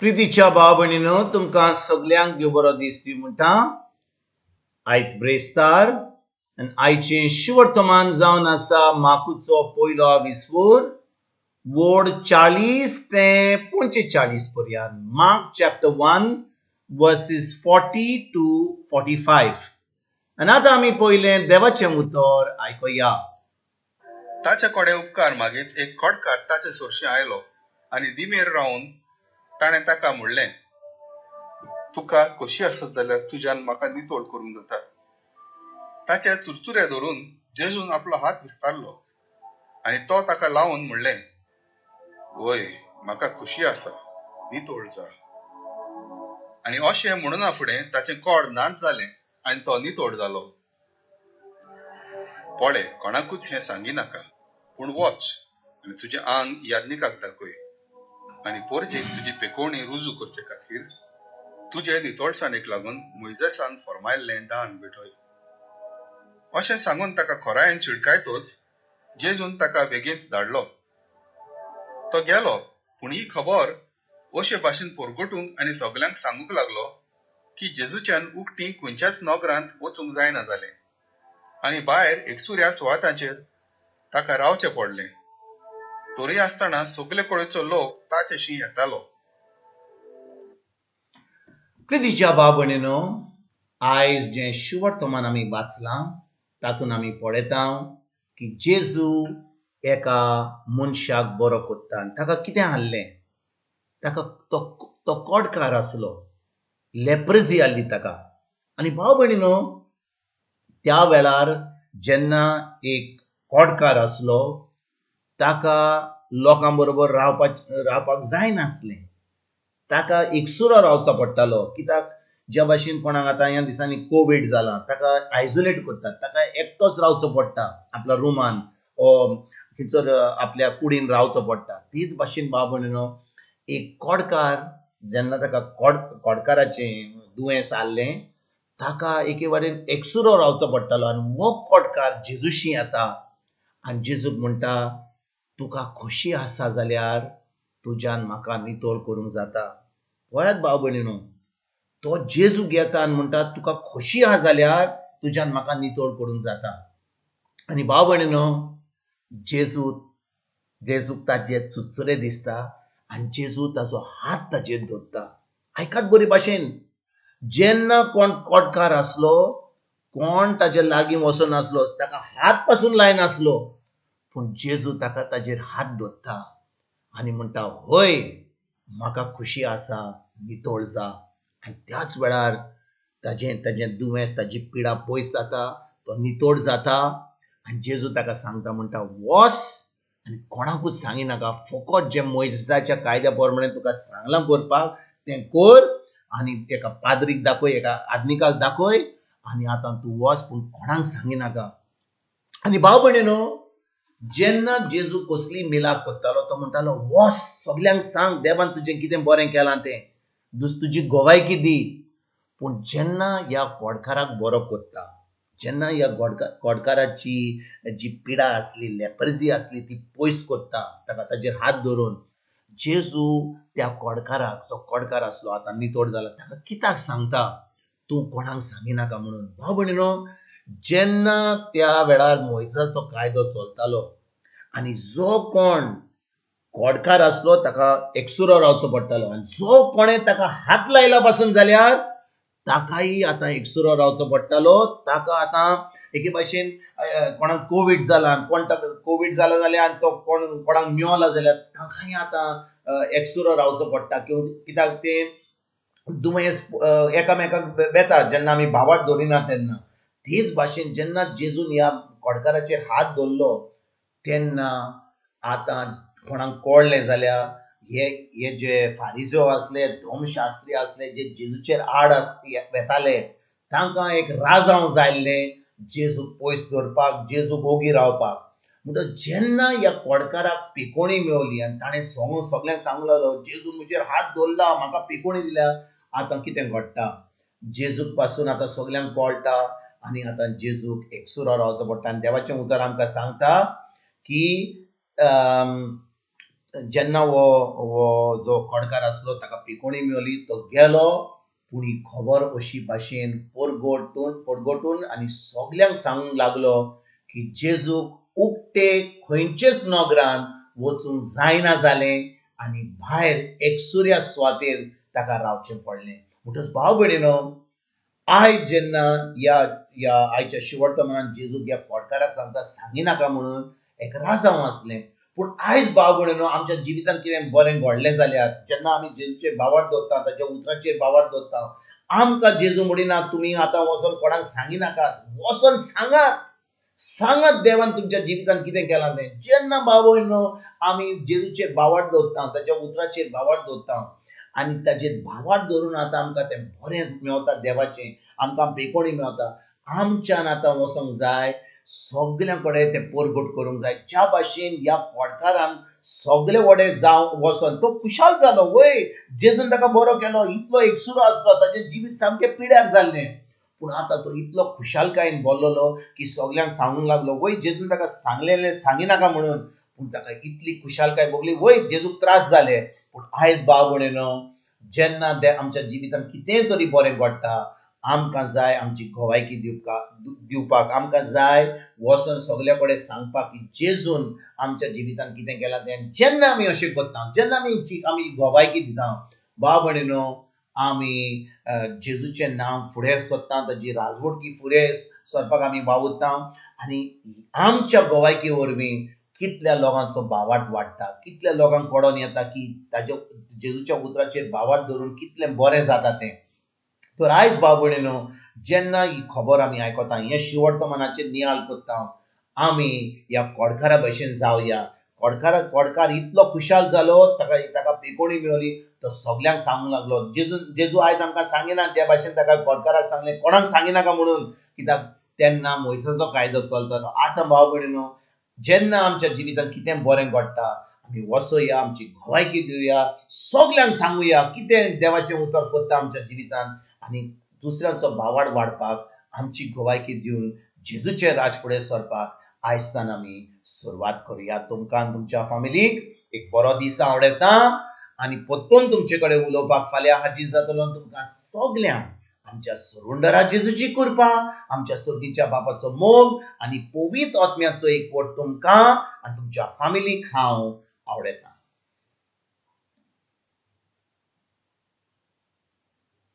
प्रितीच्या भाव भयणीनो, तुमकां सगल्यांक देव बरो दीस दी म्हणटा. आयज ब्रेस्तार आनी आयचें शिवर्तमान जावन आसा माकुचो पयलो विस्वूर वोड 40 ते 45 पर्यंत. Mark chapter 1 verses 40 to 45. आनी आतां आमी पयलें देवाचें उतर आयकुया. ताचे कडेन उपकार मागीत एक खोडकार ताचे सरशीं आयलो आनी दिमेर रावन ताणें ताका म्हणलें, तुका खोशी आसत जाल्यार तुज्यान म्हाका नितळ करूंक जाता. ताचे चुरचुरे धरून जेजून आपलो हात विस्तारलो आनी तो ताका लावन म्हणलें, वय, म्हाका खोशी आसा, नितळ जा. आनी अशें म्हणना फुडें ताचें कोड नाच जालें आनी तो नितळ जालो. पळे, कोणाकूच हें सांगिनाका, पूण वच आनी तुजें आंग याज्ञिकाक दाखय आनी पोरजेक तुजी पेकोवणी रुजू करचे खातीर तुजे नितळसाणेक लागून मोयजेसान फर्मायल्लें दान भेटय. अशें सांगून ताका खोरायेन शिडकायतोच जेजून ताका बेगीनच धाडलो. तो गेलो, पूण ही खबर अशे भाशेन परगटूंक आनी सगल्यांक सांगूंक लागलो की जेजूच्यान उकटी खंयच्याच नगरांत वचूंक जायना जालें आनी भायर एकसुऱ्या सुवातांचेर ताका रावचें पडलें. तरी आसतना सगले कडेचो लोक ताचेशी येतालो. प्रितीच्या भाव भयणीनो, आयज जें शिवर्तमान आमी वाचलां तातूंत आमी पळयता की जेजू एका मनशाक बरो करता आनी ताका कितें हाडलें, ताका तो कोडकार आसलो, लेप्रजी आहली ताका. आनी भाव भयणीनो, त्या वेळार जेन्ना एक कोडकार आसलो ताका लोकां बरोबर रावपाक जायनासलें, ताका एकसुरो रावचो पडटालो. कित्याक ज्या भाशेन कोणाक आतां ह्या दिसांनी कोवीड जाला ताका आयसोलेट करतात, ताका एकटोच रावचो पडटा आपल्या रुमान ओ थंयसर आपल्या कुडीन रावचो पडटा. तीच भाशेन भाव भयणीनो, एक कोडकार जेन्ना ताका कोडकाराचें दुयेंस आहलें ताका एके वाटेन एकसुरो रावचो पडटालो. आनी हो कोडकार जेजूशी येता आनी जेजूक म्हणटा, तुका खोशी आसा जाल्यार तुज्यान म्हाका नितळ करूंक जाता. पळयात भाव भयणीनो, तो जेजूक येता आनी म्हणटा तुका खोशी आसा जाल्यार तुज्यान म्हाका नितळ करूंक जाता. आनी भाव भयणीनो, जेजूक ताजे चुरचुरे दिसता आनी जेजू ताजो हात ताजेर धरता. आयकात बरे भाशेन, जेन्ना कोण कोडकार आसलो कोण ताजे लागीं वचनासलो, ताका हात पासून लायनासलो, पूण जेजू ताका ताजेर हात धरता आनी म्हणटा, हय म्हाका खुशी आसा, नितळ जा. आनी त्याच वेळार ताजें ताजें दुयेंस, ताजी पिडा पयस जाता, तो नितळ जाता. आनी जेजू ताका सांगता, म्हणटा वच आनी कोणाकूच सांगिनाका, फकत जें मोयजेसाच्या कायद्या प्रमाणे तुका सांगलां करपाक तें कर आनी एका पाद्रीक दाखय, एका आदनिकाक दाखय आनी आतां तूं वच, पूण कोणाक सांगिनाका. आनी भाव भयणीनो, जेन्ना जेजू कसली मिलाक करतालो तो म्हणटालो, वच सगल्यांक सांग देवान तुजें कितें बरें केलां तें, तुजी गवायकी दी. पूण जेन्ना ह्या कोडकाराक बरो करता, जेन्ना ह्या कोडकाराची जी पिडा आसली, लेपर्जी आसली ती पयस करता, ताका ताजेर हात धरून जेजू त्या कोडकाराक, जो कोडकार आसलो आतां नितळ जाला, ताका कित्याक सांगता तूं कोणाक सांगिनाका म्हणून. भाव भयणीनो, जेन्ना त्या वेळार मोयजेसाचो कायदो चलतालो आनी जो कोण कोडकार आसलो ताका एकसुरो रावचो पडटालो आनी जो कोणें ताका हात लायला पासून जाल्यार ताकाय आतां एकसुरो रावचो पडटालो. ताका आतां एके भाशेन कोणाक कोवीड जाला, कोण ताका कोवीड जाला जाल्यार आनी तो कोण कोणाक मेवला जाल्यार ताकाय आतां एकसुरो रावचो पडटा. कित्याक तें दुयेंस एकामेकाक वेता जेन्ना आमी भावार्थ दवरिना तेन्ना. तेच भाशेन जेन्ना जेजून ह्या कोडकाराचेर हात धरलो तेन्ना आतां कोणाक कळ्ळें जाल्यार हे हे जे फारिजो आसले, धर्मशास्त्री आसले, जे जेजूचेर आड वेताले तांकां एक राजांव जाय आसलें जेजूक पयस दवरपाक, जेजूक ओगी रावपाक. म्हणटकच जेन्ना ह्या कोडकाराक पिकोणी मेवली आनी ताणें सगल्यांक सांगूंक लागलो, जेजून म्हजेर हात दवरला, म्हाका पिकोणी दिल्या, आतां कितें घडटा, जेजूक पासून आतां सगल्यांक कळटा आनी आतां जेजूक एकसुरो रावचो पडटा. आनी देवाचें उतर आमकां सांगता की जेन्ना हो जो कोडकार आसलो ताका पिकोणी मेवली, तो गेलो. पूण ही खबर अशी भाशेन परगटून परगटून आनी सगल्यांक सांगूंक लागलो की जेजूक उक्ते खंयचेच नगरान वचूंक जायना जालें आनी भायर एकसुऱ्या सुवातेर ताका रावचें पडलें. म्हणटच भाव भयणीनो, आयज जेन्ना ह्या ह्या आयच्या शिवर्तमानान जेजूक ह्या पोटकाराक सांगता सांगिनाका म्हणून, एक राजांव आसलें. पूण आयज भाव भयणीनो, आमच्या जिवितांत कितें बरें घडलें जाल्यार, जेन्ना आमी जेजूचेर भावार्थ दवरता, ताच्या उतराचेर भावार्थ दवरता, आमकां जेजू म्हणिना तुमी आतां वचोन कोणाक सांगिनाकात, वचोन सांगात, सांगात देवान तुमच्या जिवितांत कितें केलां तें. जेन्ना भाव भयणीनो आमी जेजूचेर भावार्थ दवरता, ताच्या उतराचेर भावार्थ दवरता आनी ताचेर भावार्थ दवरून आतां आमकां तें बरें मेवता देवाचें, आमकां बेकोणी मेवता, आमच्यान आतां वचोंक जाय, सगल्यां कडेन तें परगट करूंक जाय. ज्या भाशेन ह्या पोटकारान सगले वडे जावं वचोन तो खुशाल जालो, वय जेजून ताका बरो केलो, इतलो एकसुरो आसलो, ताचें जिवीत सामकें पिड्यार जाल्लें, पूण आतां तो इतलो खुशालकायेन बोल्लोलो की सगल्यांक सांगूंक लागलो. वय जेजून ताका सांगलेलें सांगिनाका म्हणून, पूण ताका इतली खुशालकाय भोगली. वय जेजूक त्रास जाले, पूण आयज भाव भयणीनो, जेन्ना आमच्या जिवितांत कितेंय तरी बरें घडटा, आमकां जाय आमची गवायकी दिवपाक, आमकां जाय वचोन सगल्या कडेन सांगपाक की जेजून आमच्या जिवितांत कितें केलां तें. जेन्ना आमी अशें करता, जेन्ना आमी गवायकी दिता, भाव भयणीनो, आमी जेजूचें नांव फुडें सरता, ताजी राजवटकी फुडें सरपाक आमी वावुरता आनी आमच्या गवायकी वरवीं कितल्या लोकांचो भावार्थ वाडटा, कितल्या लोकांक कळोन येता की ताज्या जेजूच्या उतराचेर भावार्थ धरून कितलें बरें जाता तें. तर आयज भाव भयणीनो, जेन्ना ही खबर आमी आयकता, हें शिवर्तमानाचेर नियाळ करता, आमी ह्या कोडकारा भशेन जावया. कोडकार इतलो खुशाल जालो, ताका ताका पेकोणी मेवली, तो सगल्यांक सांगूंक लागलो. जेजू आयज आमकां सांगिना ज्या भाशेन ताका कोडकाराक सांगलें कोणाक सांगिनाका म्हणून, कित्याक तेन्ना मोयसाचो कायदो चलतालो. आतां भाव भयणीनो, जेन्ना आमच्या जिवितांत कितें बरें घडटा, आमी वचोया, आमची गवायकी दिवया, सगल्यांक सांगुया कितें देवाचें उतर करता आमच्या जिवितांत आनी दुसऱ्यांचो भावार्थ वाडपाक आमची गवायकी दिवन जेजूचें राज फुडें सरपाक आयजतान आमी सुरवात करुया. तुमकां आनी तुमच्या फामिलीक एक बरो दीस आवडटा आनी परतून तुमचे कडेन उलोवपाक फाल्यां हाजीर जातलो. तुमकां सगल्यांक आमच्या सरुंडरा जेजूची कृपा, आमच्या सर्गीच्या बापाचो मोग आनी पवित्र आत्म्याचो एकवट तुमकां आनी तुमच्या फामिलीक हांव आवडटा.